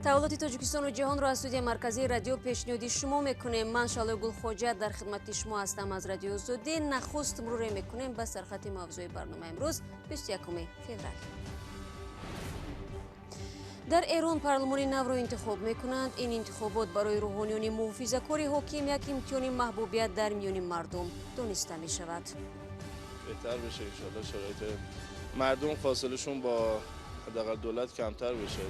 Таваллуди Тоҷикистону ҷаҳонро аз студияи марказии радио пешниҳоди шумо мекунем. Ман Шалои Гулхоҷа дар хидмати шумо ҳастам аз радиои Озодӣ. Нахуст муруре мекунем ба сархати мавзӯи барномаи имрӯз 21 феврал. Дар Эрон парлумони навро интихоб мекунанд. Ин интихобот барои рӯҳониёни муҳофизакори ҳоким як имтиҳони маҳбубият дар миёни мардум дониста мешавад. Беҳтар бشه иншоаллоҳ, шароити мардум фосилашон бо ҳадақал давлат камтар бشه.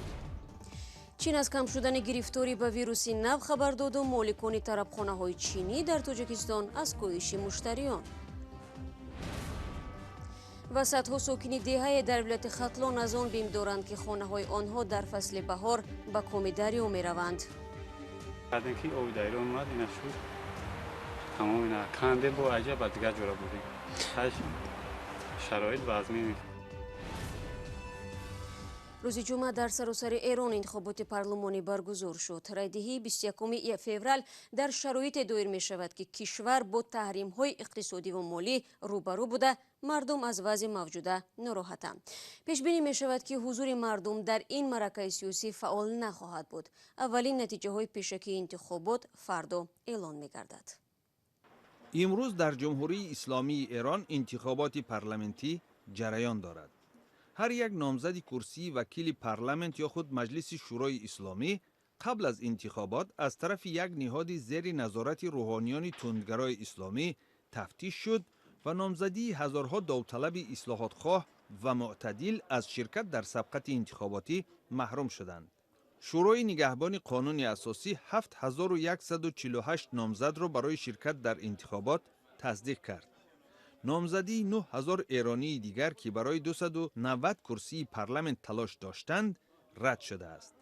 Чин аз кам шудани гирифторӣ ба вируси нав хабар доду моликони тарабхонаҳои чинӣ дар Тоҷикистон аз коҳиши муштариён. Ва садҳо сокини деҳае дар вилояти Хатлон аз он бим доранд, ки хонаҳои онҳо дар фасли баҳор ба коми дарё мераванд. Баъден ки оби дарё омад, ина шуд, тамом ина кандем, бо аҷаб ба дигар ҷора будем. Шароит вазмин. Рӯзи ҷумъа дар саросари Эрон интихоботи парлумонӣ баргузор шуд. Райдиҳии 21 феврал дар шароите доир мешавад, ки кишвар бо таҳримҳои иқтисодӣ ва молӣ рӯбарӯ буда, мардум аз вазъи мавҷуда нороҳатанд. Пешбинӣ мешавад, ки ҳузури мардум дар ин маъракаи сиёсӣ фаъол нахоҳад буд. Аввалин натиҷаҳои пешакии интихобот фардо эълон мегардад. Имрӯз дар Ҷумҳурии Исломии Эрон интихоботи парламентӣ ҷараён дорад. Ҳар як номзади курсии вакили парламент ё худ Маҷлиси Шӯрои Исломӣ қабл аз интихобот аз тарафи як ниҳоди зери назорати рӯҳониёни тундгарои исломӣ тафтиш шуд ва номзадии ҳазорҳо довталаби ислоҳотхоҳ ва мӯътадил аз ширкат дар сабқати интихоботӣ маҳрум шуданд. Шӯрои нигаҳбони қонуни асосӣ 7148 номзадро барои ширкат дар интихобот тасдиқ кард. Номзадии 9000 эронии дигар, ки барои 290 курсии парламент талош доштанд, рад шудааст.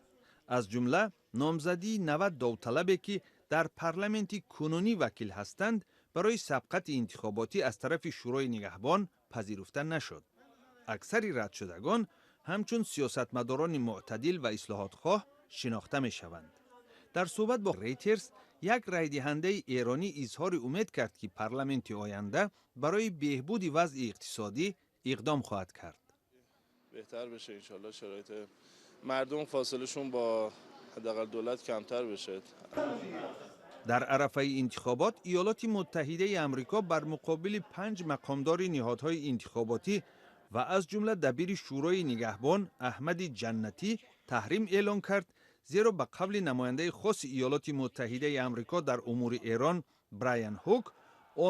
Аз ҷумла номзадии 90 довталабе, ки дар парламенти кунунӣ вакил ҳастанд, барои сабқати интихоботӣ аз тарафи Шӯрои нигаҳбон пазируфта нашуд. Аксари радшудагон ҳамчун сиёсатмадорони мӯътадил ва ислоҳотхоҳ шинохта мешаванд. Дар суҳбат бо Рейтерс як райдиҳандаи эронӣ изҳори умед кард, ки парламенти оянда барои беҳбуди вазъи иқтисодӣ иқдом хоҳад кард. Беҳтар бشه иншоаллоҳ, шароити мардум фосилашон бо ҳадақал давлат камтар бشه. Дар арафаи интихобот Иёлоти Муттаҳидаи Амрико бар муқобили панҷ мақомдори ниҳодҳои интихоботӣ ва аз ҷумла дабири Шӯрои нигаҳбон Аҳмади Ҷаннатӣ таҳрим эълон кард, зеро ба қавли намояндаи хоси Иёлоти Муттаҳидаи Амрико дар умури Эрон Брайан Ҳук,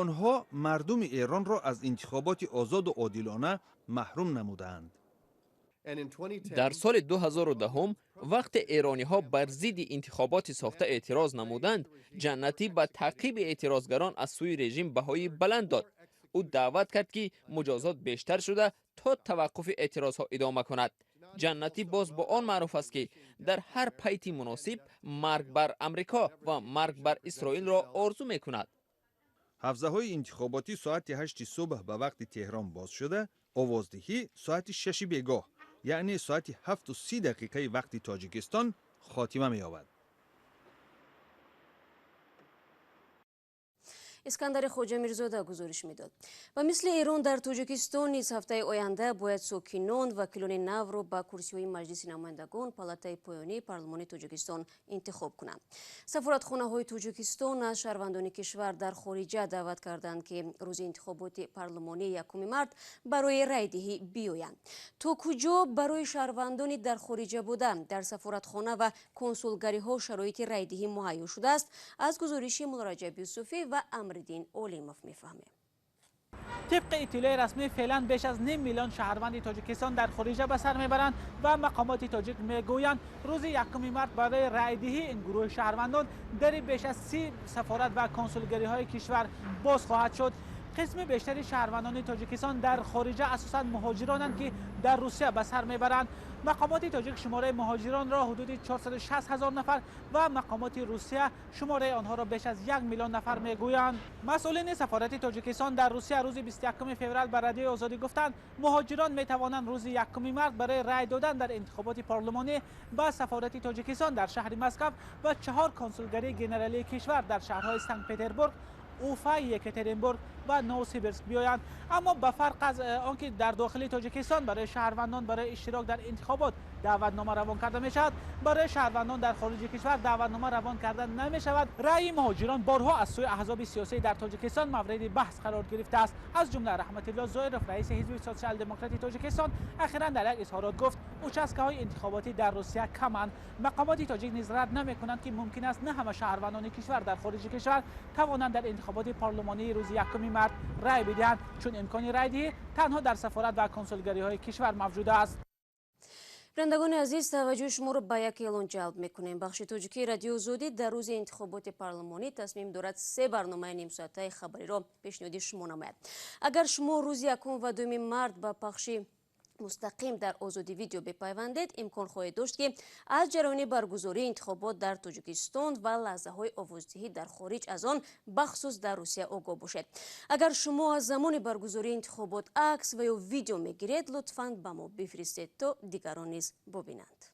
онҳо мардуми Эронро аз интихоботи озоду одилона маҳрум намудаанд. Дар соли 2010, вақте эрониҳо бар зидди интихоботи сохта эътироз намуданд, Ҷаннатӣ ба таъқиби эътирозгарон аз сӯи режим баҳои баланд дод. Ӯ даъват кард, ки муҷозот бештар шуда, то таваққуфи эътирозҳо идома кунад. Ҷаннатӣ боз бо он маъруф аст, ки дар ҳар пайти муносиб марг бар Амрико ва марг бар Исроилро орзу мекунад. Ҳавзаҳои интихоботӣ соати 8 субҳ ба вақти Теҳрон боз шуда, овоздиҳӣ соати 6 бегоҳ, яъне соати 7:30 вақти Тоҷикистон хотима меёбад. Искандари Хоҷа Мирзода гузориш медод. Ва мисли Эрон дар Тоҷикистон низ ҳафтаи оянда бояд сокинон вакилони навро ба курсиҳои Маҷлиси намояндагон, палатаи поёнии парлумони Тоҷикистон интихоб кунанд. Сафоратхонаҳои Тоҷикистон аз шаҳрвандони кишвар дар хориҷа даъват карданд, ки рӯзи интихоботи парлумонии 1 март барои райдиҳӣ биёянд. То куҷо барои шаҳрвандони дар хориҷа буда дар сафоратхона ва консулгариҳо шароити райдиҳӣ муҳайё шудааст, аз гузориши Муллораҷаб Юсуфӣ ва Амриддин Олимов мефаҳмем. Тибқи иттилои расмӣ, феълан беш аз ним миллион шаҳрванди Тоҷикистон дар хориҷа ба сар мебаранд ва мақомоти тоҷик мегӯянд, рӯзи 1 март барои райдиҳии ин гурӯҳи шаҳрвандон дари беш аз 30 сафорат ва консулгариҳои кишвар боз хоҳад шуд. Қисми бештари шаҳрвандони Тоҷикистон дар хориҷа асосан муҳоҷиронанд, ки дар Русия ба сар мебаранд. Мақомоти тоҷик шумораи муҳоҷиронро ҳудуди 460 ҳазор нафар ва мақомоти Русия шумораи онҳоро беш аз 1 миллион нафар мегӯянд. Масъулини сафорати Тоҷикистон дар Русия рӯзи 21 феврал ба Радиои Озодӣ гуфтанд, муҳоҷирон метавонанд рӯзи 1 март барои рай додан дар интихоботи парлумонӣ ба сафорати Тоҷикистон дар шаҳри Москав ва 4 консулгарии генералии кишвар дар шаҳрҳои Санкт Петербург, Уфа, Екатеринбург و نووسیبیرسک بیایند. اما به فرق از آنکه در داخل تاجیکستان برای شهروندان برای اشتراک در انتخابات دعوتنامه روان کرده می شود، برای شهروندان در خارج کشور دعوتنامه روان کرده نمی شود. رأی مهاجران بارها از سوی احزاب سیاسی در تاجیکستان مورد بحث قرار گرفته است. از جمله رحمت الله زایروف، رئیس حزب سوسیال دموکرات تاجیکستان، اخیرا در یک اظهارات گفت участкаҳои انتخاباتی در روسیه کمند. مقامات تاجیک نیز رد نمیکنند که ممکن است نه همه شهروندان کشور در خارج کشور توانند در انتخابات پارلمانی روز یکم مارت رأی بدهند، چون امکان رأی دهی تنها در سفارت و کنسولگری های کشور موجود است. بینندگان عزیز، توجه شما را به یک اعلان جلب میکنیم. بخش تاجیکی رادیو آزادی در روز انتخابات پارلمانی تصمیم دارد 3 برنامه نیم ساعته خبری را پیشنهاد شما نماید. اگر شما روز یکم و دوم مارت به پخش مستقیم در آزادی ویدیو بپیوندید، امکان خواهید داشت که از جریان برگزاری انتخابات در تاجیکستان و لحظه های آوازدهی در خارج از آن، بخصوص در روسیه، آگاه باشید. اگر شما از زمان برگزاری انتخابات عکس و یا ویدیو میگیرید، لطفاً به ما بفرستید تا دیگران نیز ببینند.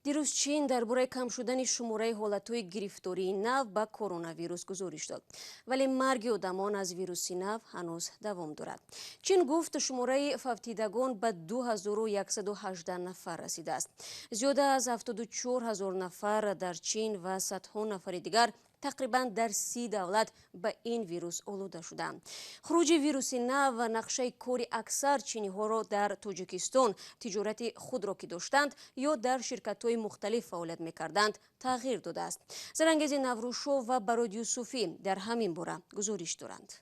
دیروز چین درباره کم شدن شماره حالت‌های گرفتاری نو به کرونا ویروس گزارش داد، ولی مرگ آدمان از ویروس نو هنوز دوام دارد. چین گفت شماره فوتیدگان به 2118 نفر رسیده است. زیاده از 74000 نفر در چین و صدها نفر دیگر تقریبا در 30 دولت به این ویروس آلوده شدند. خروج ویروس نو و نقشه کار اکثر چینی ها را در تاجیکستان تجارت خود را که داشتند یا در شرکت های مختلف فعالیت میکردند تغییر داده است. زرنگیز نوروشو و براد یوسفی در همین باره گزارش دارند.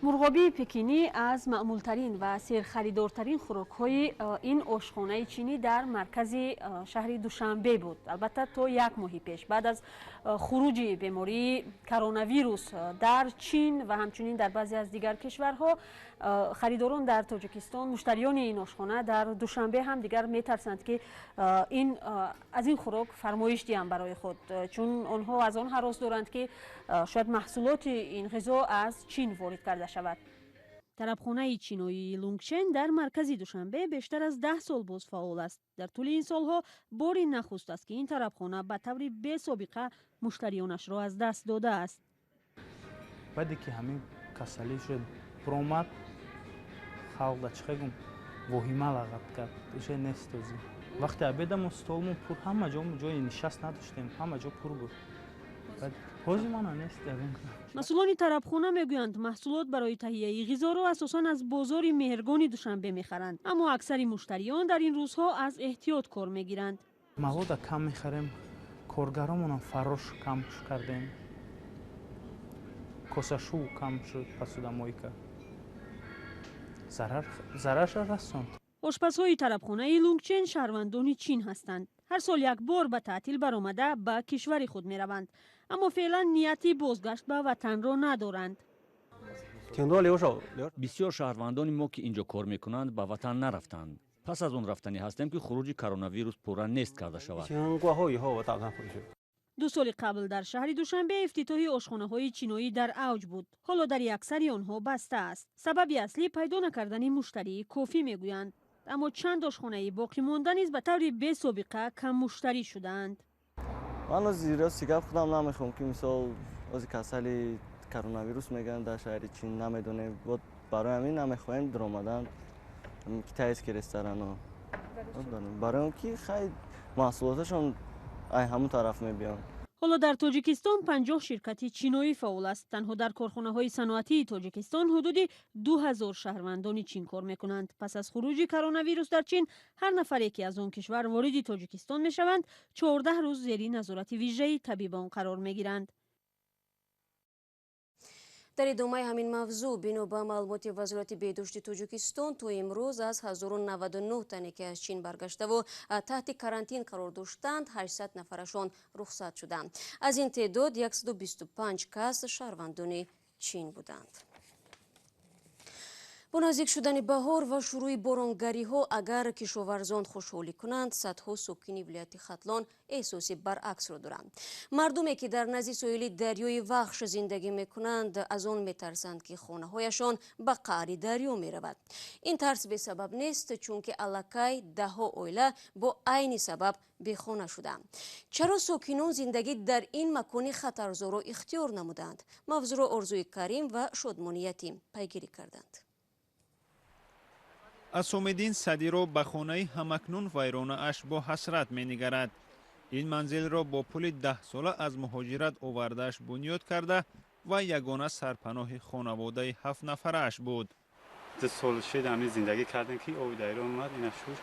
مرغابی پکینی از معمولترین و سرخریدارترین خوراک‌های این آشخانه چینی در مرکز شهر دوشنبه بود. البته تا یک ماه پیش بعد از خروج بیماری کرونا ویروس در چین و همچنین در بعضی از دیگر کشورها، خریداران در تاجیکستان، مشتریان این آشخانه در دوشنبه هم دیگر میترسند که این از این خوراک فرمایش دهند برای خود، چون آنها از آن هراس دارند که شاید محصولات این غذا از چین وارد کرده شود. тарабхонаи чиноии Лунгчен дар маркази Душанбе бештар аз 10 сол боз фаъол аст. Дар тӯли ин солҳо бори нахуст аст, ки ин тарабхона ба таври бесобиқа муштариёнашро аз даст додааст. Баъде ки ҳамин касалӣ шуд, буромад, халқ да чӣ гум воҳима лағат кард, уже нест озӣ. Вақте обеда мо столмон пур, ҳама ҷо ҷои нишаст надоштем, ҳама ҷо пур буд. Ҳозир мана нест. Масъулони тарабхона мегӯянд, маҳсулот барои таҳияи ғизоро асосан аз бозори Меҳргони Душанбе мехаранд, аммо аксари муштариён дар ин рӯзҳо аз эҳтиёт кор мегиранд. Мавода кам мехарем, коргаромонам фаррош кам кардем, косашу кам шуд, посудомойка зарарша расонд. Ошпазҳои тарабхонаи Лунгчен шаҳрвандони Чин ҳастанд. Ҳар сол як бор ба таътил баромада ба кишвари худ мераванд, аммо феълан нияти бозгашт ба ватанро надоранд. Бисёр шаҳрвандони мо, ки инҷо кор мекунанд, ба ватан нарафтанд. Пас аз он рафтанӣ ҳастем, ки хуруҷи коронавирус пурра нест карда шавад. 2 соли қабл дар шаҳри Душанбе ифтитоҳи ошхонаҳои чиноӣ дар авҷ буд. Ҳоло дари аксари онҳо баста аст. Сабаби аслӣ пайдо накардани муштарии кофӣ мегӯянд. Аммо чанд ошхонаи боқӣ монда низ ба таври бесобиқа каммуштарӣ шудаанд. Ман ози рости гап худам намехоҳам, ки мисол ози касали коронавирус мегӯянд дар шаҳри Чин, намедонем. Барои ҳамин намехоҳем даромадан китайский ресторанҳо. Барои он ки хай маҳсулоташон ай ҳамон тараф мебиёнд. Ҳоло дар Тоҷикистон 50 ширкати чиноӣ фаъол аст. Танҳо дар корхонаҳои саноатии Тоҷикистон ҳудуди 2000 шаҳрвандони Чин кор мекунанд. Пас аз хуруҷи коронавирус дар Чин, ҳар нафаре, ки аз он кишвар вориди Тоҷикистон мешаванд, 14 рӯз зери назорати вижаи табибон қарор мегиранд. Дар идомаи ҳамин мавзӯъ, бино ба маълумоти Вазорати беҳдошти Тоҷикистон, то имрӯз аз 1099 тане, ки аз Чин баргаштаву таҳти карантин қарор доштанд, 800 нафарашон рухсат шуданд. Аз ин теъдод 125 кас шаҳрвандони Чин буданд. Бо наздик шудани баҳор ва шурӯи боронгариҳо, агар кишоварзон хушҳолӣ кунанд, садҳо сокини вилояти Хатлон эҳсоси баръаксро доранд. Мардуме ки дар назди соҳили дарёи Вахш зиндагӣ мекунанд, аз он метарсанд, ки хонаҳояшон ба қаъри дарё меравад. Ин тарс бесабаб нест, чунки аллакай даҳҳо оила бо айни сабаб бехона шуданд. Чаро сокинон зиндагӣ дар ин макони хатарзоро ихтиёр намуданд? Мавзӯъро Орзуи Карим ва Шодмони Ятим пайгирӣ карданд. Асомиддин Садиро ба хонаи ҳамакнун вайронааш бо ҳасрат менигарад. Ин манзилро бо пули 10сола аз муҳоҷират овардааш бунёд карда ва ягона сарпаноҳи хонаводаи 7 нафарааш буд. 2 сол шид ҳамин зиндагӣ кардем, ки оби дарё омад, ина шуд,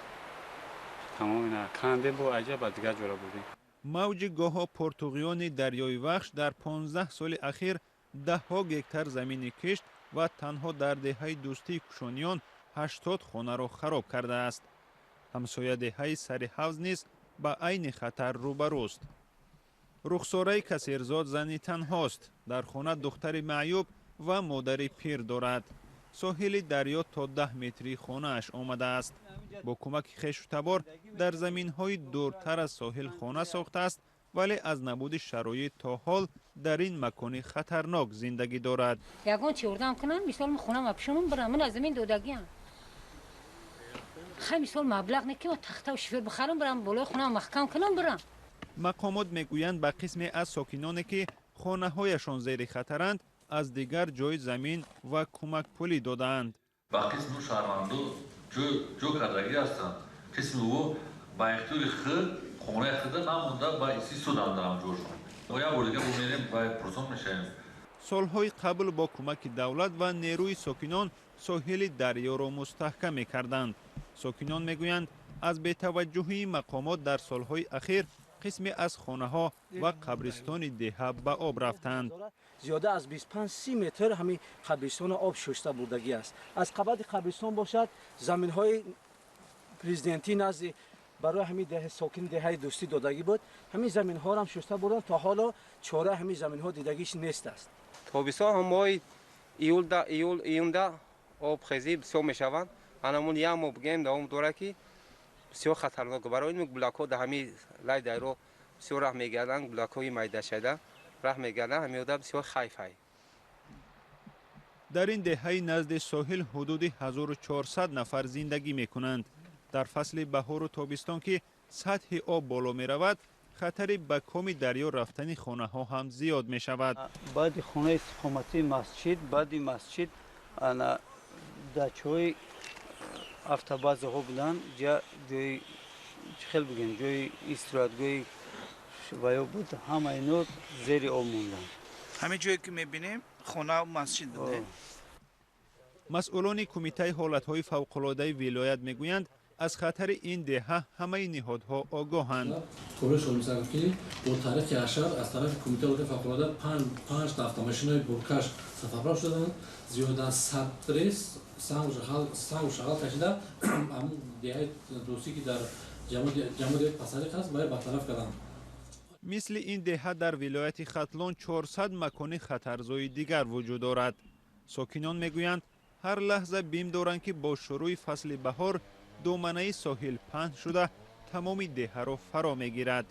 тамом ина кандем, бо аҷаб ба дигар ҷора бурдем. Мавҷи гоҳо пуртуғёни дарёи Вахш дар 15 соли ахир даҳҳо гектар замини кишт ва танҳо дар деҳаи Дӯстии Кушониён 80 хонаро хароб кардааст. Ҳамсоя деҳаи Сари Ҳавз низ ба айни хатар рӯбарӯст. Рухсораи Касирзод зани танҳост. Дар хона духтари маъюб ва модари пир дорад. Соҳили дарё то 10 метри хонааш омадааст. Бо кӯмаки хешу табор дар заминҳои дуртар аз соҳил хона сохтааст, вале аз набуди шароит то ҳол дар ин макони хатарнок зиндагӣ дорад. Ягон чи ёрдам кунам, мисол ман хонам апшонам барам, ман аз замин додагиам. Хай мисол маблағ не ки ман тахтаву шифер бихарам барам, болои хонаам маҳкам кунам барам. Мақомот мегӯянд, ба қисме аз сокиноне ки хонаҳояшон зери хатаранд, аз дигар ҷой замин ва кӯмакпулӣ додаанд. Ба қисму шаҳрванду ҷо кардагӣ ҳастанд. Қисми ӯ ба ихтиёри худ хонаи худа намонда, ба истисоданд дар ҳамҷошон. Мо як бор дига бумерем ва пурсон мешавем. Солҳои қабл бо кӯмаки давлат ва нерӯи сокинон соҳили дарёро мустаҳкам мекарданд. Сокинон мегӯянд, аз бетаваҷҷӯҳии мақомот дар солҳои ахир қисме аз хонаҳо ва қабристони деҳа ба об рафтанд. Зиёда аз 25-30 метр ҳамин қабристонро об шушта бурдагӣ аст. Аз қабати қабристон бошад, заминҳои президентӣ назди барои ҳамин сокини деҳаи Дӯстӣ додагӣ буд. Ҳамин заминҳоро ҳам шушта бурданд, то ҳоло чора ҳамин заминҳо дидагиш нест аст. Тобистон ҳам моҳи июл июнда обхезӣ бисёр мешаванд. Анамун як моҳ бигем давом дорад, ки бисёр хатарнок. Барои ин гулакҳо дар ҳамин лай дарё бисёр раҳ мегарданд, гулакҳои майдашуда раҳ мегарданд, ҳамин ода бисёр хайф ҳай. Дар ин деҳаи назди соҳил ҳудуди 1400 нафар зиндагӣ мекунанд. Дар фасли баҳору тобистон, ки сатҳи об боло меравад, хатари ба коми дарё рафтани хонаҳо ҳам зиёд мешавад. Баъди хонаи истиқоматии масҷид, баъди масҷид ана дачаҳои автобазаҳо буданд, ҷои чӣ хел бигем, ҷои истироҳатгоҳи ваё буд, ҳама ино зери об монданд. Ҳамин ҷое ки мебинем, хона масҷид буде. Масъулони кумитаи ҳолатҳои фавқулодаи вилоят мегӯянд, аз хатари ин деҳа ҳамаи ниҳодҳо огоҳанд. Коришон мисалан ки бо таърихи ҳашар аз тарафи кумитаи ҳолатҳои фавқулода 5 автомашинаи боркаш сафарбар шуданд, зиёда аз 100 рейс сангу шағал кашида ҳамун деҳаи Дӯстӣ, ки дар ҷамоати Пасариқ аст, вай бартараф карданд. Мисли ин деҳа дар вилояти Хатлон 400 макони хатарзои дигар вуҷуд дорад. Сокинон мегӯянд, ҳар лаҳза бим доранд, ки бо шурӯи фасли баҳор доманаи соҳил паҳн шуда тамоми деҳаро фаро мегирад.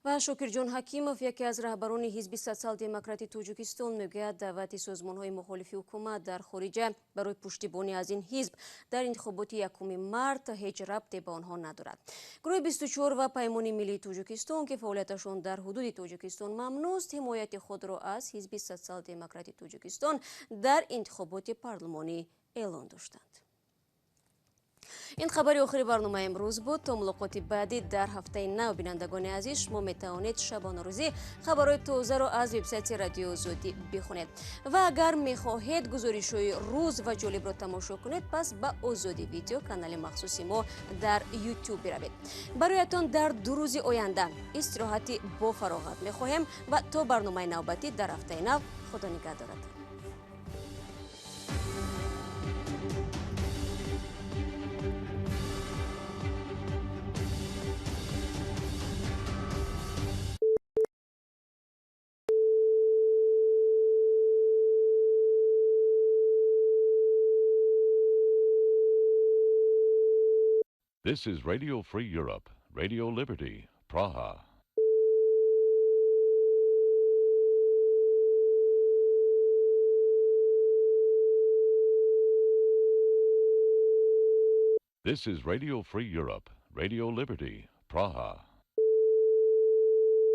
Ва Шокирҷон Ҳакимов, яке аз раҳбарони ҳизби Социал-демократи Тоҷикистон, мегӯяд, даъвати созмонҳои мухолифи ҳукумат дар хориҷа барои пуштибонӣ аз ин ҳизб дар интихоботи 1 март ҳеҷ рабте ба онҳо надорад. Гурӯҳи 24 ва Паймони миллии Тоҷикистон, ки фаъолияташон дар ҳудуди Тоҷикистон мамнӯъст, ҳимояти худро аз ҳизби Социал-демократи Тоҷикистон дар интихоботи парлумонӣ эълон доштанд. Ин хабари охири барномаи имрӯз буд. То мулоқоти баъдӣ дар ҳафтаи нав, бинандагони азиз, шумо метавонед шабонарӯзӣ хабарҳои тозаро аз вебсайти Радиои Озодӣ бихонед. Ва агар мехоҳед гузоришҳои рӯз ва ҷолибро тамошо кунед, пас ба Озодӣ видео, канали махсуси мо дар Ютуб биравед. Бароятон дар 2 рӯзи оянда истироҳати бофароғат мехоҳем ва то барномаи навбатӣ дар ҳафтаи нав Худо нигаҳ дорад. This is Radio Free Europe, Radio Liberty, Praha. This is Radio Free Europe, Radio Liberty, Praha.